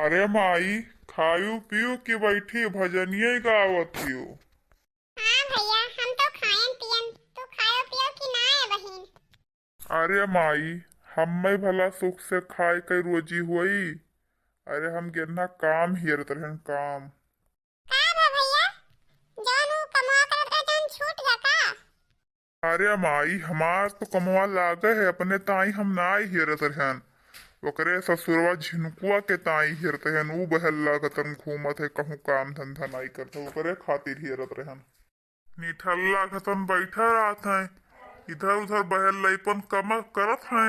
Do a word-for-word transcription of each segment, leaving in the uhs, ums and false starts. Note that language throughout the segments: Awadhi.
अरे माई, खायू पियू कि बैठी भजनिया गावत हियो? हाँ भैया, हम तो खायन पियन, तू खायो पियो कि ना है बहिन? अरे माई, हम्मे भला सुख से खाए के रोजी होई? अरे हम गेन्ना काम हियरत रहन, काम। का भा भैया, जौन ऊ कमवा करत रहे जौन छूट गा का? अरे माई, हमार तो कमवा लागे है, अपने ताई हम नाई हेरत रहन, ओकरे ससुरवा झिनकुआ के ताई हेरत रहन। ऊ बहल लागतन घूमत है, कहूँ काम धंधा नाई करत है, ओकरे खातिर हेरत रहन। निठल्ला खतन बैठा रहत है, इधर उधर बहल लइपन कमर करत है।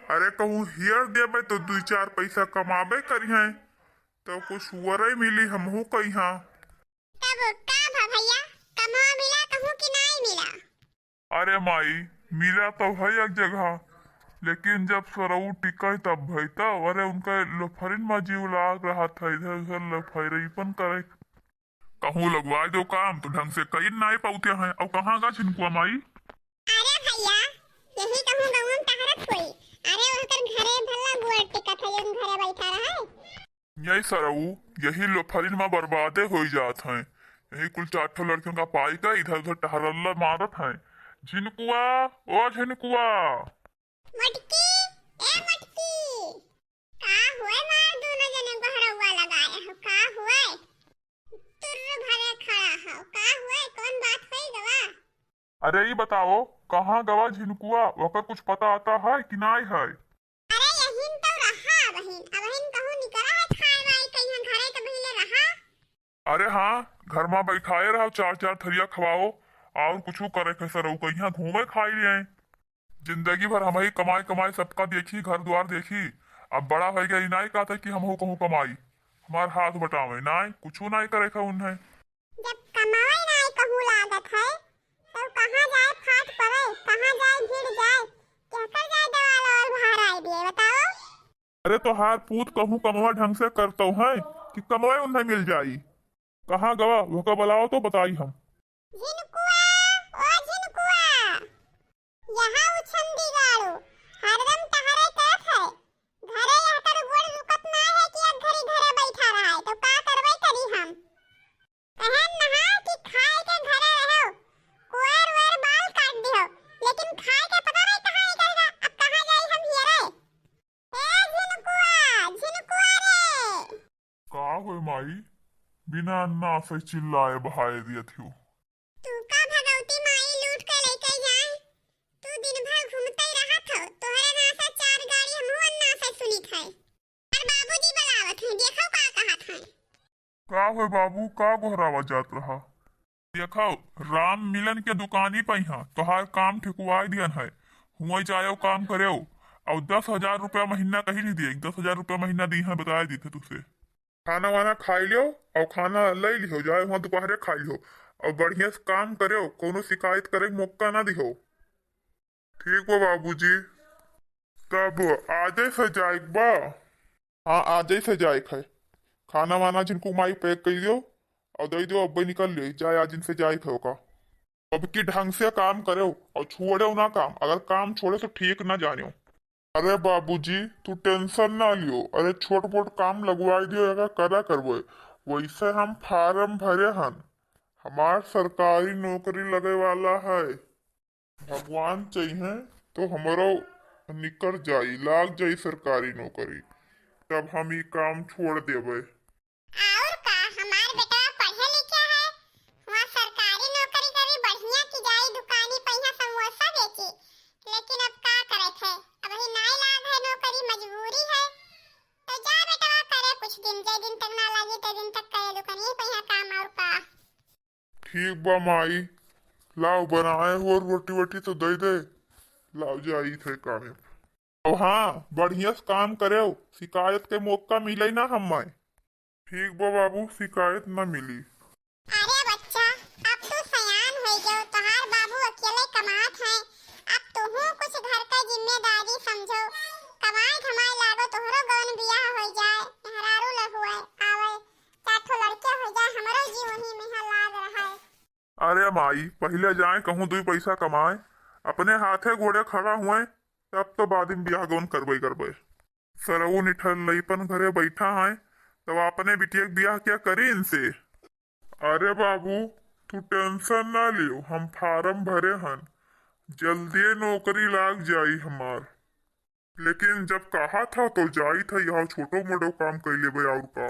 अरे कहूँ हेर देबे तो दुई चार पैसा कमाबे करी है, तो कुछ वरई मिली हमहू कही हाँ। तब का भा भैया, कमवा मिला कहूँ कि नाई मिला? अरे माई, मिला तो है एक जगह, लेकिन जब सरऊ टिकै तब भई तब। अरे उनके लोफरिन मा जीव लाग रहत है, इधर उधर लफैरईपन करे। कहूँ लगवा दो काम तो ढंग से कई नाई पाउते हैं। और कहाँ गा झिनकुआ माई? अरे भैया, यही कहूँ गौन टहरत होई। अरे ओकर घरे भला गोड़ टिकत है, जौन घरे बैठा रहे। यही सरऊ, यही लोफरिन मा बर्बादे होई जात हैं। यही कुल चार ठो लड़कियों का पाई का इधर उधर टहरल्ला मारत हैं। झिनकुआ, ओ झिनकुआ। मटकी, ए मटकी। का हुए मार दोनों जने बहरौआ लगाए हो, का हुए? तुर्र भरे खड़ा हो, का हुए? कौन बात होई गवा? अरे ई बताओ, कहाँ गवा झिनकुआ? ओकर कुछ पता आता है कि नाई है? अरे यहिन तो रहा अबहिन, अबहिन कहूँ निकरा है खाए वाए कहीं घरे तो पहिले रहा। अरे हाँ, घर मा बैठाए रहो, चार चार थरिया खवाओ, और कुछ करे के सरऊ कहीं घूमे खाई ले आए। जिंदगी भर हमही कमाई कमाई सबका देखी, घर द्वार देखी। अब बड़ा होइ गया, ई नाई कहत है कि हमहू कहूँ कमाई, हमार हाथ बटावे, नाई, कुछ नाई करे के उन्हें। जब कमाई नाई कहूँ लागत है, तो कहाँ जाए फाट पड़े, कहाँ जाए भिड़ जाए, केकर जाए दवाल और भार आए दिए, बताओ? अरे तोहार पूत कहूँ कमवा ढंग से करतौ है कि कमवा उन्हें मिल जाई। कहाँ गवा, ओका बुलाओ तो बताई हम। झिनकुआ, ओ झिनकुआ, यहाँ उछंदी गाड़ू, हरदम टहरे करत है। घरे यहकर गोड़ रुकत ना है कि एक घड़ी घरे बैठा रहा है, तो का करबे करी हम? कहन नहा कि खाए के घरे रहो, कोयर वेर बाल काट दिहो, लेकिन खाए के पता नहीं कहाँ निकल गया, अब कहाँ जाई हम हियरे? ए झिनकुआ, झिनकुआ रे। का होय माई, बिना अन्ना से चिल्लाए बहाए दियत हो? तू का भगवती माई लूट के लेके जाए? तू दिन भर घूमते रहत हो, तोहरे ना से चार गाड़ी हमहू अन्ना से सुनित है। और बाबूजी बुलावत हैं, देखो का कहत हैं। का होय बाबू, का गोहरावा जात रहा? देखो, राम मिलन के दुकानी पे यहाँ तोहार काम ठेकुआई दियन है। हुआं जायो काम करेओ, और दस हजार रुपया महीना कहीं नहीं दिए, दस हजार रुपया महीना दी है, बताए दी थे तुझसे। खाना वाना खाई लियो, और खाना ले लियो, जाए हुआं दोपहरे खाई लियो, और बढ़िया से काम करेओ, कोनो शिकायत करे के मौका ना दियो। ठीक बा बाबूजी, तब आजे से जाइक बा? हाँ, आजे से जाइक है। खाना वाना झिनकू माई pack कर दियो और दे दियो, अब्बे निकल ले जाए, आज इनसे जाइक है ओका। अब की ढंग से काम करो और छोड़ो ना काम, अगर काम छोड़ो तो ठीक ना जानियो। अरे बाबूजी, तू tension ना लियो, अरे छोट मोट काम लगवाई दियो, एका करा करबो। वैसे हम form भरे हन, हमार सरकारी नौकरी लगे वाला है। भगवान चाहिए तो हमरो निकर जाई, लाग जाई सरकारी नौकरी, तब हम ई काम छोड़ देबे। और का, हमार बेटवा पढ़े लिखे है, वहाँ सरकारी नौकरी करी, बढ़िया की जाई दुकानी पे यहाँ समोसा बेची। लेकिन अब का करे थे, अब ही नाई लाग है नौकरी, मजबूरी है। तो जा बेटवा करे कुछ दिन, जे दिन तक ना लागी ते दिन तक करे दुकानी पे यहाँ काम, और का। ठीक बा माई, लाओ बनाए हो रोटी वोटी तो दे दे, लाओ जाई थे कामे। अब हाँ, बढ़िया से काम करेओ, शिकायत के मौका मिले ना हमें। ठीक बा बाबू, शिकायत ना मिली। अरे बच्चा, अब तू सयान हो गयो, तोहार बाबू अकेले कमात हैं, अब तूहू कुछ घर का जिम्मेदारी समझो, कमाए धमाए लागो, तोहरो गौन बियाह हो जाए, मेहरारू ल हुए आवे, चार ठो लड़के हो जाए, हमरो जी वही में लाग रहा है। अरे माई, पहिले जाए कहूँ दुई पैसा कमाए, अपने हाथे गोड़े खड़ा हुए, तब तो बाद में बियाह गौन करबे करबे। सरऊ निठल्लईपन घरे बैठा है, तब अपने बिटिया के बियाह क्या करी इनसे? अरे बाबू, तू tension ना लियो, हम form भरे हन, जल्दिए नौकरी लाग जाई हमार। लेकिन जब कहा था तो जाई था, यहाँ छोटो मोटो काम कर लेबे और का।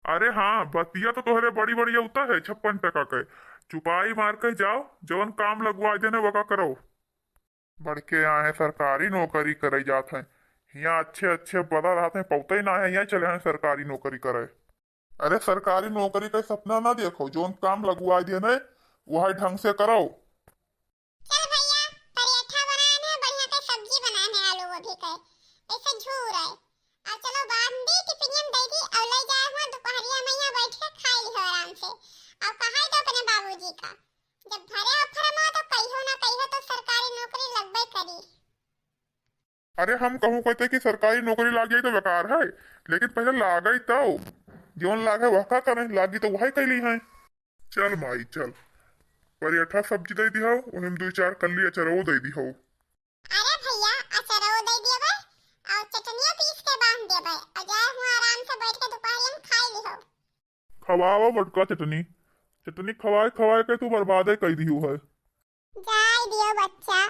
अरे हाँ, बतिया तो तोहरे बड़ी बड़ी होता है, छप्पन टका के चुपाई मार के जाओ, जवन काम लगवा देने वका करो। बड़के आए हैं, सरकारी नौकरी करे जात हैं, हियाँ अच्छे अच्छे पदा रहते हैं, पौते ही ना है, यहाँ चले हैं सरकारी नौकरी करे। अरे सरकारी नौकरी का सपना ना देखो, जौन काम लगवा दिए ने वही ढंग से करो। चल भैया, पराठा बनाए ने, बढ़िया के सब्जी बनाए ने, आलू गोभी के, ऐसे झूर है। और चलो बांध दी, टिफिनिया में दे दी और ले जाए हुआ, दोपहरिया में यहाँ बैठ के खाई लिहो आराम से। और कहा तो अपने बाबूजी का, जब भरे हो फरमा तो कहियो ना कहियो तो सरकारी नौकरी लगबे करी। अरे हम कहूँ कहते कि सरकारी नौकरी लाग जाई तो बेकार है, लेकिन पहले लागई तो, जौन लागे वह का करें, लागी तो वही कैली है। चल माई चल, पराठा सब्जी दे दिहो, वही में दो चार कल्ली अचरवो दे दिहो। अरे भैया, अचरवो दे दियो बे, और चटनिया पीस के बांध दियो बे, और जाए हुआ आराम से बैठ के दोपहरिया में खाई लिहो। खवाओ बटका चटनी, चटनी खवाए खवाए के तू बर्बादे कर दियो है। जाए दियो बच्चा,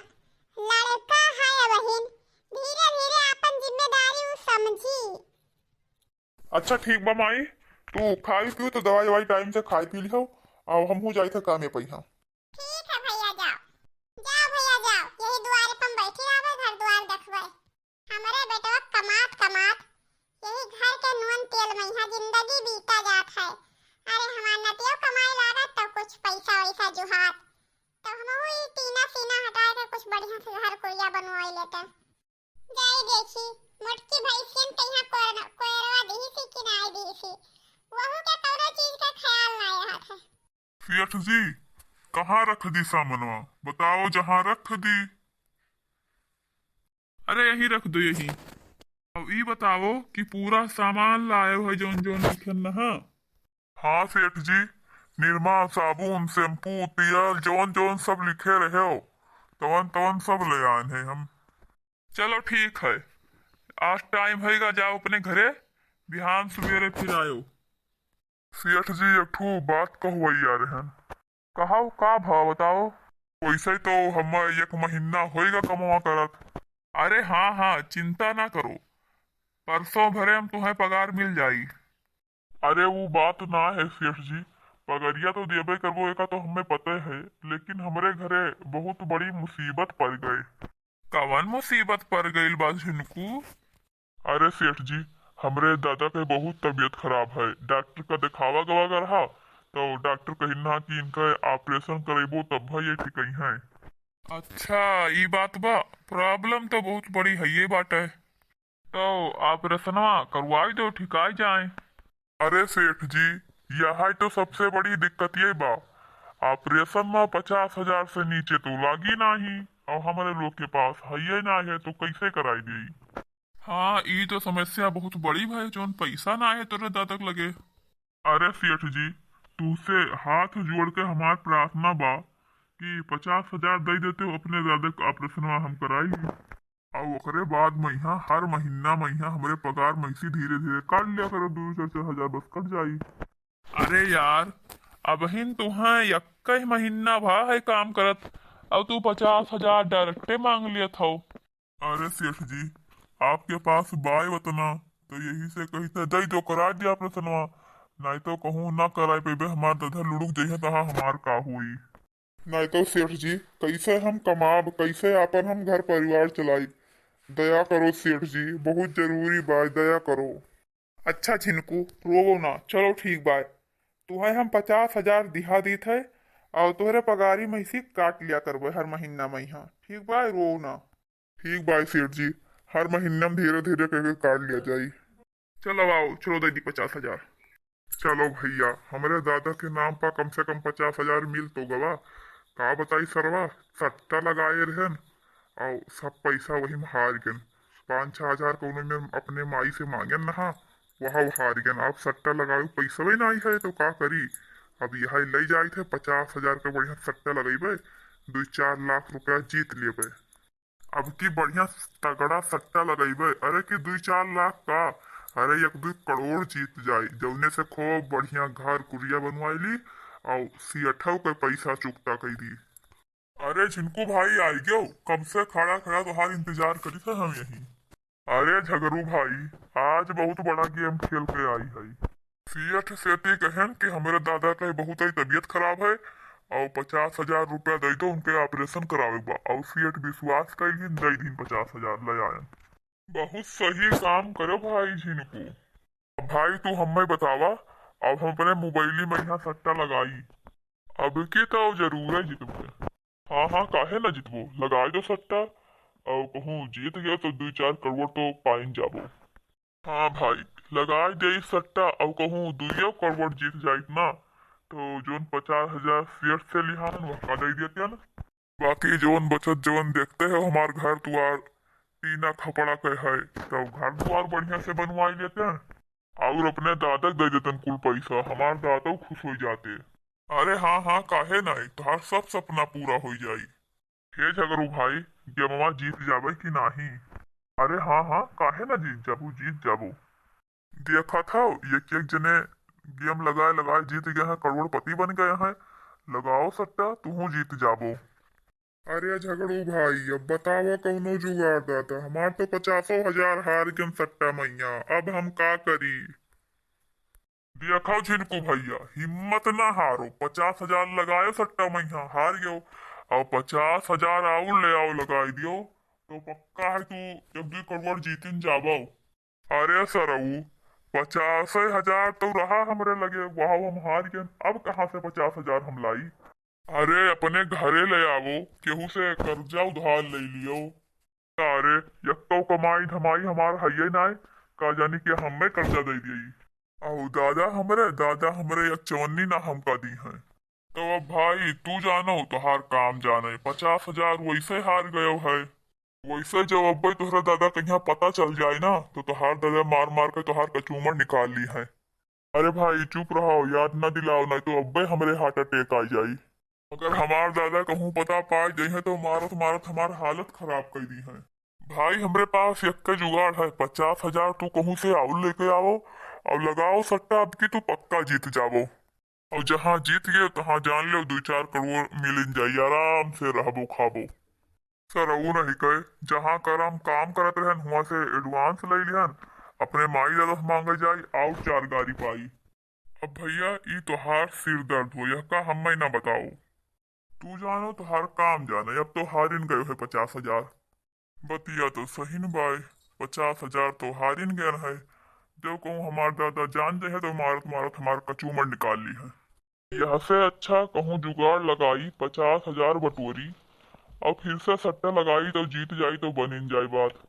लड़का है अबहिन, धीरे धीरे अपन जिम्मेदारी उ समझी। अच्छा ठीक बा माई, तू खाई पियो तो दवाई ववाई time से खाई पी लिहो, और हमहू जाई थे कामे पे। हाँ ठीक है भैया, जाओ, जाओ भैया जाओ, यही दुआरे पर बैठी रहबे, घर दुआर देखबे। हमरे बेटवा कमात कमात यही घर के नून तेल में यहाँ जिंदगी बीता जात है। अरे हमार नतियो कमाए लागत तो कुछ पैसा वैसा जुहात, तो हमहू ई टीना सीना हटा के कुछ बढ़िया से घर कुरिया बनवाई लेते। जाई देखी, मोटकी भैंसियन के यहाँ कोर-, कोयरवा दिही सी कि नाई दिही सी, वहू के कौनो चीज के ख्याल नाई रहत है। सेठ जी, कहाँ रख दी सामनवा? बताओ, जहाँ रख दी। अरे, यहीं रख दो, यहीं। अब ई बताओ कि पूरा सामान लाए हो, जौन जौन लिखन न हा? हाँ सेठ जी, निरमा, साबुन, shampoo, तेल, जौन जौन सब लिखे रहे हो, तवन तवन सब ले आन है हम। चलो ठीक है, आज time होइगा, जाओ अपने घरे, बिहान सुबेरे फिर आयो। सेठ जी, एक ठो बात कहवैया रहन। कहो, का भा बताओ? वैसे तो हम एक महीना होइगा कमवा करत। अरे हाँ, हाँ, चिंता ना करो, परसों भरे हम तुम्हें पगार मिल जाई। अरे वो बात ना है सेठ जी, पगरिया तो देबे करबो, एका तो हमें पता है, लेकिन हमरे घरे बहुत बड़ी मुसीबत पड़ गए। कवन मुसीबत पड़ गइल बा झिनकू? अरे सेठ जी, हमरे दादा के बहुत तबीयत खराब है, डॉक्टर का देखावा गवा रहा, तो डॉक्टर कहिन हा कि इनका operation करेबो तब ये ठीक है। अच्छा, ई बात बा, problem तो बहुत बड़ी है ये बाटे। तो ऑपरेशनवा करवाई दो, ठिकाई जाए। अरे सेठ जी, यही तो सबसे बड़ी दिक्कत ये बा, operation में पचास हजार से नीचे तो लागी नाही, और हमारे लोग के पास है ये ना है, तो कैसे कराई दी? हाँ, ई तो समस्या बहुत बड़ी भाई, जौन पैसा ना है तोरे दादा के लगे। अरे सेठ जी, तुझसे हाथ जोड़ के हमार प्रार्थना बा कि पचास हजार दे देते हो, अपने दादा के ऑपरेशन में हम कराई ली। और ओकरे बाद में यहाँ हर महीना में यहाँ हमरे पगार में इसी धीरे धीरे काट लिया करो, दो चार चार हजार बस कट जाई। अरे यार, अबहिन तुहें यक्के महीना भा है काम करत, और तू पचास हजार डायरेक्टे मांग लियत हो। अरे सेठ जी, आपके पास बाय वतना, तो यही से कही था, दे दो, करा दिया ऑपरेशनवा, नहीं तो कहूँ ना कराई पेबे, हमार दधा लुढ़ुक जइहे, तहा हमार का हुई। नहीं तो सेठ जी, कैसे हम कमाब, कैसे आपन हम घर परिवार चलाई? दया करो सेठ जी, बहुत जरूरी बा, दया करो। अच्छा झिनकू, रोवो ना, चलो ठीक बा, तुहे हम पचास हजार दिहा दीत है, और तोहरे पगारी में से काट लिया करबे हर महीना में यहाँ, ठीक बा, रोवो ना। ठीक बा सेठ जी, हर महीना में धीरे धीरे करके काट लिया जाई। चलो आओ, चलो दे दी पचास हजार। चलो भैया, हमरे दादा के नाम पर कम से कम पचास हजार मिल तो गवा। का बताई सरवा, सट्टा लगाए रहन और सब पैसा वही में हार गन। पाँच छः हजार कौनो में अपने माई से मांगन नहा, वह हार गन। अब सट्टा लगावे पैसा भी नहीं है तो का करी? अब यह ले जाए थे पचास हजार का बढ़िया सट्टा लगेबे, दो चार लाख रुपया जीत लेबे। अब की बढ़िया तगड़ा सट्टा लगइबे। अरे कि दुई चार लाख का, अरे, एक दुइ करोड़ जीत जाई, जौने से खूब बढ़िया घर कुरिया बनवाई ली, अउ सियठौ के पैसा चुकता कई दी। अरे झिनकू भाई, आइ गयो, कब से खड़ा खड़ा तोहार इंतजार करी थे हम यही। अरे झगरू भाई, आज बहुत बड़ा गेम खेल के आई है। सियठ सेती कहन कि हमरे दादा के बहुत ही तबीयत खराब है, अउ पचास हजार रुपया दे दो, उनके ऑपरेशन करावे के बा। अउ सियठ विश्वास कैलिन, दे दिन पचास हजार ले आयन। बहुत सही काम करो भाई झिनकू। अब भाई तू हमें बतावा, अब हम अपने मोबाइली में यहाँ सट्टा लगाई, अब की तो जरूर है जीतबे। हाँ हाँ, काहे ना जीतबो, लगाई दो सट्टा, और कहूँ जीत गयो तो दुइ चार करोड़ तो पाइन जाबो। हाँ भाई, लगाई दे सट्टा, और कहूँ दुइयो करोड़ जीत जाइत ना, तो जोन पचास हजार सेठ से लिहान वह का दे देते ना। बाकी जवन बचत जवन देखते हो हमार घर दुआर टीना खपड़ा के है, तो घर दुआर बढ़िया से बनवाई लेते हैं और अपने दादा के दे देतन कुल पैसा, हमार दादा खुश हो जाते। अरे हाँ हाँ, काहे नहीं, तोहार सब सपना पूरा हो जाई। हे झगरू भाई, गेमवा जीत जाबे कि नाही? अरे हाँ हाँ, काहे ना जीत जाबू, जीत जाबू। देखत हौ, एक एक जने गेम लगाए लगाए जीत गए हैं, करोड़पति बन गए हैं। लगाओ सट्टा, तुहूँ जीत जाबो। अरे झगड़ू भाई, अब बतावा कौनो जुगाड़ दाता, हमार तो पचासो हजार हार गन सट्टा मैया, अब हम का करी? देखो झिनकू भैया, हिम्मत ना हारो, पचास हजार लगायो सट्टा मैया, हार गयो, और पचास हजार और ले आओ लगाई दियो, तो पक्का है तू एक दुइ करोड़ जीतिन जाबो। अरे सरऊ, पचासे हजार तो रहा हमरे लगे, वहाँ हम हार गए, अब कहाँ से पचास हजार हम लाई? अरे अपने घरे ले आवो, केहू से कर्जा उधार ले लियो। अरे यक्को कमाई धमाई हमार हइये नाय, का जानी कि हमें कर्जा दे दिए। अहो दादा हमरे, दादा हमरे एक चवन्नी ना हमका दी हैं। तो अब भाई तू जानो, तोहार काम जाने, पचास हजार वैसे हार गयो है। वैसे जब अब्बे तोहरा दादा कहिया पता चल जाए ना, तो तोहार दादा मार मार के तोहार कचूमर निकाल ली है। अरे भाई चुप रहो, याद ना दिलाओ, नहीं तो अब्बे हमरे हार्ट अटैक आ जाई। अगर हमार दादा कहूँ पता पाए जइहे तो मारत मारत हमार हालत खराब कर दी है। भाई हमरे पास यक्के जुगाड़ है, पचास हजार तू कहूँ से आउल लेके आवो और लगाओ सट्टा, अब की तू पक्का जीत जावो। और जहाँ जीत गए तहाँ जान लो दुइ चार करोड़ मिलिन जाई, आराम से रहबो खाबो। सर ऊ नहीं कहे, जहाँ कर हम काम करत रहन हुआ से एडवांस ले लिहन, अपने माई दादा से मांगे जाई और चार गारी पाई। अब भैया ई तोहार सिर दर्द हो, यह का हमें ना बताओ। तू जानो तोहार काम जाने, अब तो हारिन गयो है पचास हजार। बतिया तो सही न बाय, पचास हजार तो हारिन गयन है। जब कहूँ हमार दादा जान जाए है तो मारत मारत हमार कचूमर निकाल ली है। यह से अच्छा कहूँ जुगाड़ लगाई, पचास हजार बटोरी और फिर से सट्टा लगाई तो जीत जाई तो बनिन जाए बात।